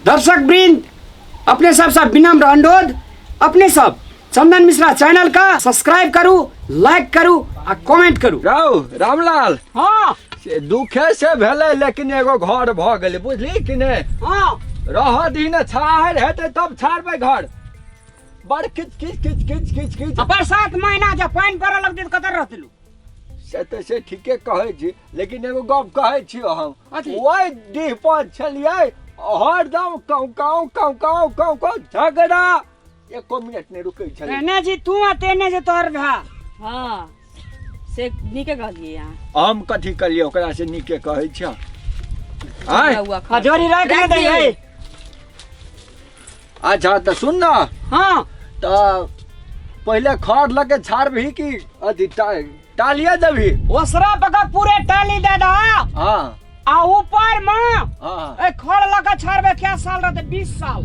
दर्शक वृंद, अपने सब सब विनम्र अनुरोध, अपने सब चंदन मिश्रा चैनल का सब्सक्राइब करू, लाइक करू आ कमेंट करू। रौ रामलाल। हाँ। से दुखे से भेलै, लेकिन एगो घर भऽ गेलै, बुझली कि नहि? हाँ। रह दी ने, छाहरि हेतै तब छाड़बै घर। बड़ किच किच किच किच किच किच। आ बरसात महीना जब पानि पड़ऽ लगतै तऽ कतऽ रहतै लोक? से तऽ से ठीके कहै छी, लेकिन एगो गप कहै छी हम। कथी? ओहि डीह पर छलियै, हरदम काउ काउ काउ काउ काउ काउ, झगड़ा एको मिनट नहि रुकै छलै। एने जी तू आ तेने जे तोहर भाय। हाँ, से नीके कहलियै अहाँ। हम कथी कहलियै ओकरा से नीके कहै छियै आँय? हुआ आ जोरी राखि ने राखि दै दियै। है। अच्छा तऽ सुन ने। हाँ। तऽ पहिले खर लऽ के छाड़बही कि अथी टालिए देबही? ओसरा पका पूरे टाली दे दा। हाँ। आ ऊपर में हाँ। ए खड़ लऽ के छाड़बे, क्या साल रहते? 20 साल।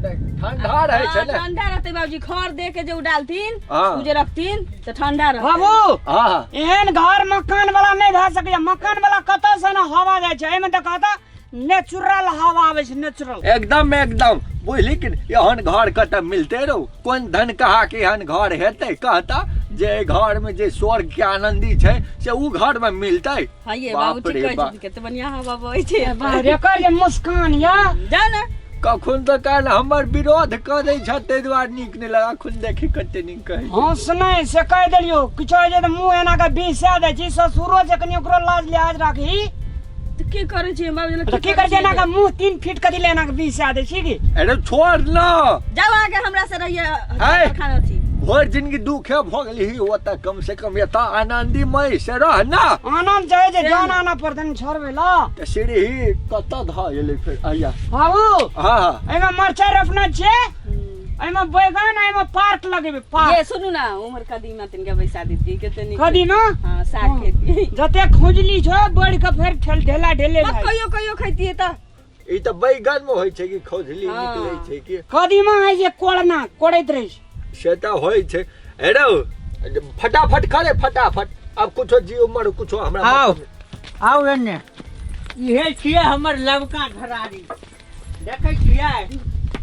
ठंडा रहै छै ने। ठंडा रहते बाबूजी, खर दे के जे उ डालथिन, हाँ। उ जे रखथिन तऽ ठंडा रहतै। बाबू। हाँ। एहन घर मकान वाला नहीं भए सकैया। मकान वाला कतऽ से ने हवा जाइ छै, एहिमे तऽ कहता नेचुरल हवा आबै छै, नेचुरल। एकदम एकदम, बुझली कि एहन घर कतऽ मिलते रहो? कोन धन कहा के एहन घर हेतै? कहता जे एहि घर में जे स्वर्ग के आनंदी छै से उ घर में मिलतै। हाँ ये बाप बाबू ठीक रे कहै बाप। छथिन, कते बढ़िया हवा बहै छै। बाह रे, एकर जे मुस्कान या। जाउ ने। कखन तऽ काल्हि हमर विरोध कऽ दै छथि, ताहि दुआरे नीक नहि लगा। अखन देखी कते नीक कहै छै। हँस नहि से कहि देलियौ, किछो होइ छै तऽ मुँह एना कऽ बिसा दै छी। ससुरो छै, कनि ओकरो लाज लिहाज राखी। तऽ की करै छी बाबूजी? तऽ की करै छी एना कऽ मुँह 3 फीट कथी ले एना कऽ बिसा दै छी की? अरे छोड़ न। जाउ अहाँके हमरा से रहिए आँय। खाना छी। भरि जिंदगी दुखे भऽ गेली, ओतऽ कम से कम एतऽ आनन्दीमय से रह ना। आनंद चाहे जे जान आना पड़तै ने छोड़बै ला। तऽ सीढ़ी कतऽ धऽ एलै फेर आइया? बाबू। हाँ हाँ। एहिमे मरचाइ रोपने छियै, एहिमे बैगन, एहिमे पार्क लगेबै, पार्क। ये सुनू ना, उम्हर कदीमा तिनका बैसा देती, कते नीक। कदीमा? हाँ, साग खेती। जते खुजली छौ बढ़ के फेर ठेल ढेला ढेले बस भाई। कहियो कहियो खैतियै तऽ। ई तऽ बैगन मे होइ छै कि खौझली हाँ। निकलै छै कि? कदीमा है जे कोड़ना कोड़ैत रहै छै। से तऽ होइ छै। हे रौ, फटाफट करे फटाफट, अब कुछो जियो मरो कुछो हमरा आउ। मतलब नहि। आउ एने, इहे छियै हमर लवका घरारी, देखै छियै?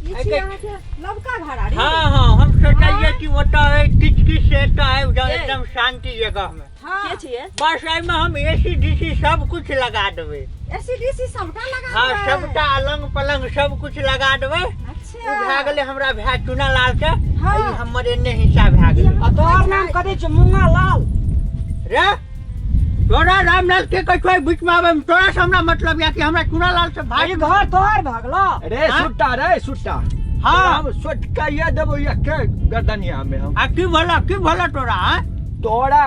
ई छियै अहाँके लवका घरारी? हाँ हाँ, हम सोचलियै कि ओतऽ किच किच से एतऽ आबि जाउ के? एकदम शांति जगह मे। हाँ। के छियै? बस एहिमे हम एसी डीसी सब कुछ लगा देबै। एसी डीसी सबटा लगा हाँ, देबै? सबटा अलंग पलंग सब कुछ लगा देबै। अच्छा। ओ भए गेलै हमरा भाय चुना लाल के। हाँ। ई हमर एने हिस्सा भए गेलै। आ तोहर नाम कथी छौ? मुंगा लाल। रे तोरा रामलाल के कहै छौ बीच में आबै में, तोरा से हमरा मतलब या कि हमरा चुना लाल से भाई। ई घर तोहर भऽ गेलौ? रे हाँ? सुट्टा रे सुट्टा। हाँ। हम सोटकाइया देबो एके गर्दनिया में हम। आ की भला, की भला तोरा, आँय? तोरा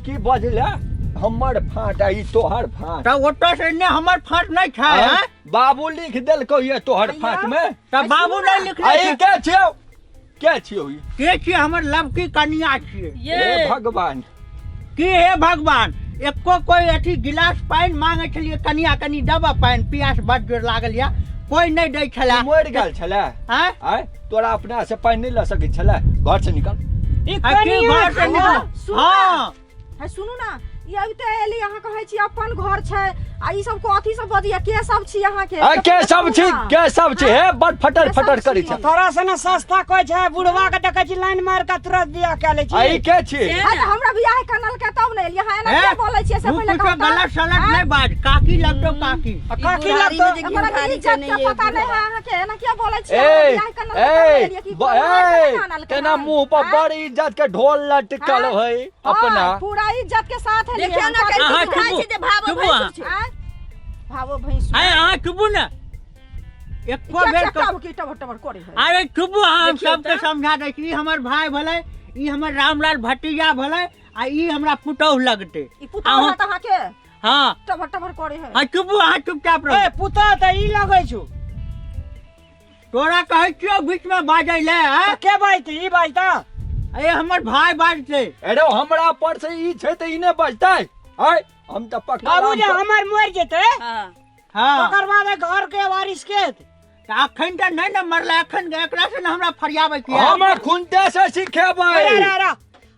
की बजले? हमर फाट आ ई तोहर फाट। तऽ ओतऽ से एने हमर फाट नहि छै? आँय? आँय? बाबू लिख देलकौ ये तोहर भैया? फाट में। तऽ बाबू नहि लिखने आ ई छै। के छियौ? के छियौ ई? के छियै? हमर लवकी कनिया छियै। ये हे भगवान। की हे भगवान? एको कोई अथी गिलास पानि मांगे छलियै, कनिया कनी दबा पानि, पियास बड जोर लागल या, कोई नहि दै छला। तू मरि गेल छले? आँय? आँय, तोरा अपना से पानि नहि लऽ सकै छले? घर से निकल। ई आ की कनिया घर से छौ? निकल? सुनू ना। हाँ। है सुनू ना, ई अबिते एली, अहाँ कहै छी अपन घर छै, आ ई सब कथी सब बजैया? के सब छी अहाँ के? आ के सब छी, के सब छी? हे बड़ फटर के सब फटर करै छी? छै। तोरा से ने सस्ता कोइ छै? बुढ़वा के देखै छी लाइन मार के तुरंत बियाह कए लै आ ई छी। के छी? हाँ, तऽ हमरा बियाह कनल के तब ने एलियै। अहाँ एना हे, किया बोलै छियै से तू पहिले कुछो कहू तऽ। गलत सलत आँय? नहि बाज, काकी लगतो काकी। आ काकी लगतो। हमरा घी इज्जत नहीं के ये पता नहीं है अहाँ के, एना किया बोलै छियै? ए हमरा बियाह कनल के तब ने ए एलियै कि ब- कोन मार के ए नहि आनलकै तेना हन? मुंह पर आँय? बड़ इज्जत के ढोल लटकल हाँ? है हाँ, अपना। पूरा इज्जत के साथ है। देखियौ ने, कैसे अहाँ बुझाइ चुपू, छै जे भावो चुपू भैंसुर अहाँ। छै। आँय? भावो भैंसुर। आँय, अहाँ चुपू ने एको किया बेर चटा की टबर टबर करे है? अरे चुपू, हम देखियौ सबके तऽ। समझा दै छी। ई हमर भाय भेलै, ई हमर रामलाल भतीजा भेलै, आ ई हमरा पुतोहु लगतै। ई पुतोहु अहूँ- हत अहाँ के? हाँ। टबर टबर करे है। हाँ, चुपू अहाँ, चुपचाप रहू। ए पुतोह तऽ ई लगै छौ। तोरा कहै छियौ बीच में बाजै ले, आँय? तऽ के बाजतै? ई बाजतै? अरे हमर भाय बाजतै। अरे हमरा पर से ई छै तऽ ई नहि बजतै? आय हम तऽ पक्का बाबू जे राम हमर मरि जेतै, हाँ। हाँ। तकर बाद एहि घर के वारिस के हेतै? तऽ अखन तऽ नहि ने मरलै, अखन एकरा से ने हमरा फरियाबै के हम खुनते से सिखेबै। अरे, अरे, अरे,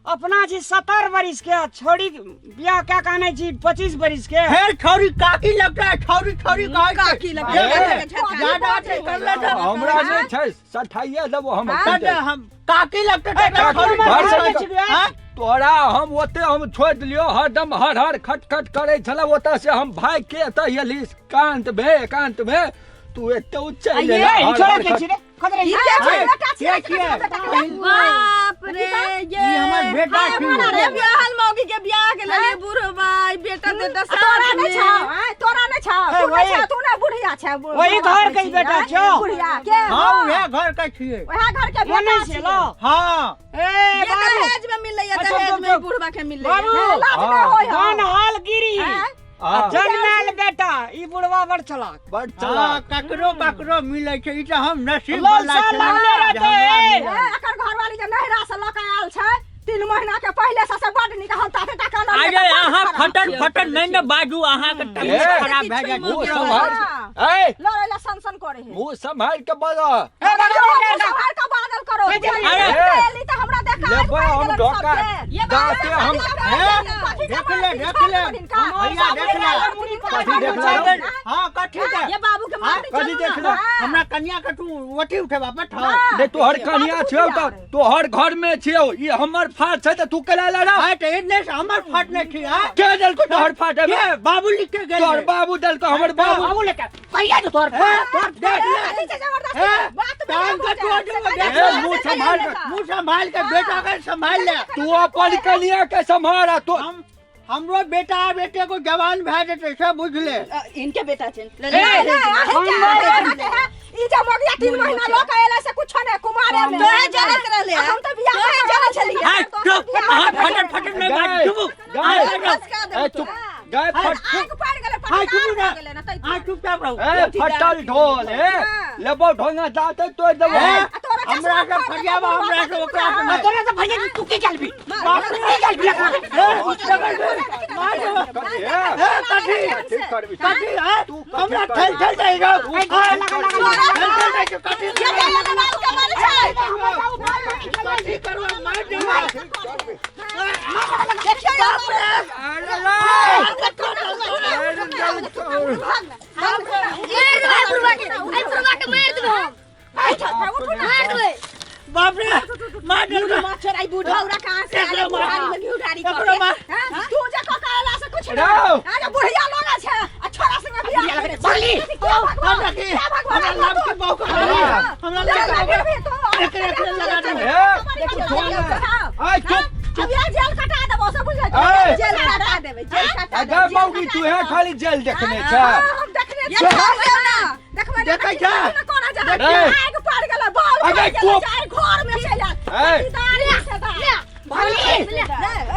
अपना छी 70 बरिस के आ छोड़ी बियाह क्या कहने छी 25 बरिस के। फेर छौरी काकी लगता है, छौरी छौरी कहै छै। काकी लगता है। ए, ज्यादा अथी करले तऽ हमरा नहि छै, सठाइए देबो हम। तऽ हम काकी लगता है, काकी, छौरी घर से काकी निकल। हाँ? तोरा हम ओते हम छोड़ि देलियौ, हरदम हर हर खट खट करै छलै ओतऽ से हम भागि के एतऽ एली एकांत भे एकांत भे तू एते चलि ए, एला, ई हर छोड़ा हर के खट छी रे कत रे? ई के छै? बेटा छियै, के छियै? बेटा के। बाप रे, ये ई हमर बेटा हाय, छी। हमारा रे बियाहल मौगी के बियाह के लेलिए बुढ़वा, ई बेटा देता आ तोरा साथ नहि में। छौ, आँय, तोरा नहि छौ, ए, तू नहि वही- छौ, तू नहि बुढ़िया छै, वही घर के बेटा आँय, छौ। बुढ़िया के? हाँ, उएह घर के छियै। वएह घर के बेटा ओने से छियै। लो। हाँ। ए ये बाबू, दहेज में मिलैया, अच्छा, दहेज चुप, में चुप। बुढ़वा के मिलैया। बाबू, लाज नहि हाँ। होय हौ। गन हाल गिरी आँय? हाँ, जनमल बेटा ई बुढ़वा बड़ चलाक। बड़ हाँ, चलाक। ककरो ककरो मिलै छै, ई तऽ हम नसीब लाल वाला साल छलहुँ लागले जे रहतै, हमरा ए। मिलल। ए, एकर घरवाली जे नहिरा से लऽ के आयल छै 3 महीना के पहिले से, से बड नीक हम ताते टाका लऽ अरे लेलियै, बड अहाँ खराब। फटन फटन नहि ने बाजू, अहाँके तबियत ए, खराब भए जायत। मुँह सम्हार ए, लड़ै लए सन सन करे है। मुँह सम्हार के बाजऽ। ए बाबू, सम्हार के बाजल करो। ए, चल। अरे, एली तऽ हमरा देखा आगि लेबै पड़ि हम गेलन धोखा। सबके। ये दाँते हम कथी देख के ले, मारती? देख ले। छोड़ हिनका। भैया, देख ले। कथी देख ले? हाँ, कथी के? ये बाबू के मारती कथी चलू देख ना। ले? हमरा कनिया के तू ओथी उठेबा पठाओ। नहीं तोहर कनिया छियौ तऽ तोहर घर में छियौ, ई हमर फाट छै तऽ तू केला लड़ा? हाँ, तऽ एने से हमर फाट नहि छी, हाँ? के देलको तोहर फाट? के बाबू लिख के गेल? तोहर बाबू देलको हमर बाबू। बाबू लेके कहिया जो तोहर ए, तोहर देख ले। कथी छै जबरदस्ती? ए, बात में टांग के तोड़ देबो, देख ए, ले। मुँह सम्हार के। मुँह संभाल के, बेटा के संभाल ले। तू अपन कनिया के सम्हार तू। हम हमरो बेटा आ बेटे को जवान भए जेतै से बुझले। इनके बेटा छनि। ए, ई जे मगिया 3 महीना लऽ के एलै से कुछो नहि, कुमारे मे। तोहे जनैत रहले। हम तऽ बियाह तोहे जनैत छलियै। हाय, चुप, अहाँ फटन फटन नहि बाजू, चुप। गाय, खसका देबो ए, चुप गाय फट आगि पड़ि गेलै, हाय, पटकार चुप ना। भऽ गेलै ने तै। अहाँ चुपचाप रहू। ए फटल ढोल, ए लेबो ढोंगा दाते तोड़ देबो। ए, आ तोरा हमरा से फरियाबा, हमरा से ओकरा से नहि। तोरा से भैया तू की चलबी? बाप रे, की चलबी? ए, मार देबो। ए, ए, कथी? कथी करबी? कथी, हैं? तू कथी हमरा करबी? ठेल ठेल दै रौ। ए, लगा, लगा, लगा। ठेल ठेल दै छौ, कथी ये जे बाबू के मारै छै। कथी करबो, मार देबो। देखियौ यौ, अरे रे, मार देबै बुढ़वा के, एहि बुढ़वा के मार देबै हम, मार देबै। बाप रे, मार देलकै। मार, आई बुढ़ौरा कहाँ से आयल? एकरो मार। बुढ़ारी में घी ढारी कऽ एकरो के। मार। हैं? तू जे कऽ के एला से कुछ रौ। नहि। आ जे बुढ़िया लगै छै आ छोरा संगे बियाह करै छै। बगली। के भगवान? हमरा की? के भगवान? हमरा लव के बहू के हमरा ले लव ले के फिर भी तू। एकरे एकरे लगा दे। ए, देखो ए, चुप अब यहाँ जेल कटा देबो से बुझै ए। जेल कटा देबै, जेल कटा अगर देबै। मौगी तू है खाली जेल देखने छै। हम देखने ये छियै। छोड़ दे ना। देखबै ने, देखै छै। देखबै कोना जा ए। आगि पड़ि गेलै, बॉल अगे पड़ि गेलै, चुप। जाहि घर में चलि आयल। ए। पटीदारी रिश्तेदार। भगली।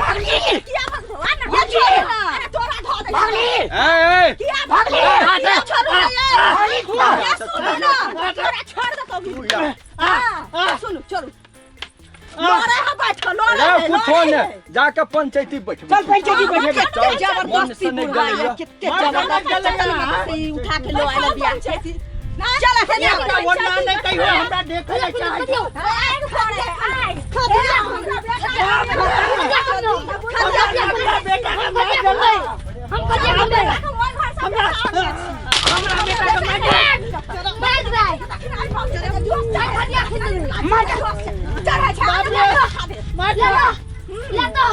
भगली। किया भगबो? आ ना, ये छोड़ ना। अरे तोरा धऽ दै भगली। ए, ए, किया भगली? ये छोड़ू ना ये। भगली तू। ये सुनू ना। तोरा छोड़ देतौ तू या। हाँ, सुनू, छोड़ू। लड़े है बैठ के, लड़े रे, है, कुछो लड़े ने है। जाके पंचायती बैठबी। चल पंचायती बैठेबे। कते मन जबरदस्ती से नहि बुढ़वा गेलैया। ये, कते जबरदस्ती चल से ई उठा के लो आयल बियाह के। नहीं, चल, अखन नहीं, आबै। ओना नहि कहियो हमरा देखै लए चाहै छै। आगि पड़े, आगि। हमरा बेटा हमरा बेटा के मार देलकै। हम कथी करबै? हमरा हमरा बेटा के मार देलकै। मार देबै। मार देलकै। ले तो।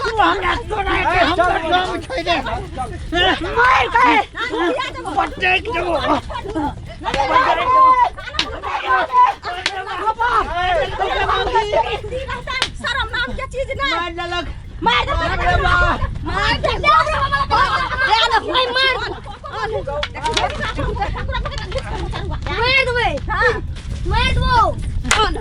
तू हमरा तोरा के हम गाँव छोड़ि दे। मार के पटकि देबो। शरम नाम के चीज नहीं। मार देलक। मार दे। बाप रे बाप। मार दे। मार देबै। मार देबो। मार।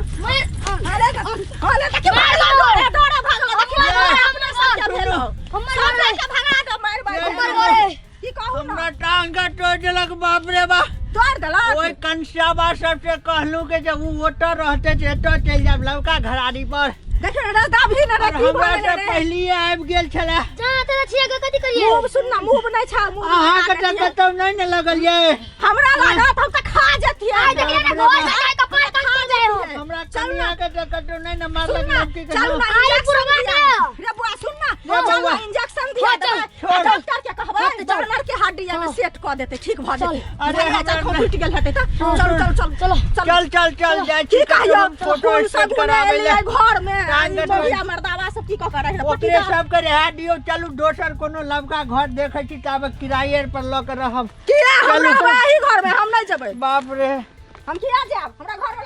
हमरा टांग के तोड़ि देलक, बाप रे बाप। तोड़ देलक। ओहि कंसियाबा सबसे कहलहुँ के जे उ ओतऽ रहते से एतऽ चलि जायब लवका घरारी पर। देखियौ ने, दाबी ने रे, और की हमरा भऽ से गेलै रे? पहिलिये आबि गेल छलै। तेरे छियै गे, कथी करियै मुँह सुन ना मुँह नहि छै मुँह अहाँके तऽ कतौ नहि ने लगल ये हमरा लागत हम तऽ खा जतियै आइ देखिए ने घर में जाय के पाँच कान पर जाय हो हमरा चल ना। कनिया के तऽ कतौ नहि ने सुन मारलक ना लड़की के चल ना अरे इंजेक्शन बुढ़वा दिया के। रे बुआ सुन ना रे चल ना बौआ। इंजेक्शन दिया हाँ, चल। देबै छोड़। डॉक्टर के कहबै बर्नर के हड्डी में सेट कऽ देतै ठीक भऽ जेतै अरे अरे हमरा जखन नहि। टूटि गेल हेतै तऽ चल चल चल चलो चल चल चल जाइ छी की कहियो फोटो कोन स्टेट सब कराबै एलै लए घर में टांग ई मोगिया मर्दावा सब की कऽ कऽ रहि ओकरे सबके रहए दियौ चलू दोसर कोनो लबका घर देखै छी ताबे किराये पर लऽ के रहब किया हम चलू, रहबै चल। एही घर में हम नहि जेबै बाप रे हम किया जायब हमरा घर वाला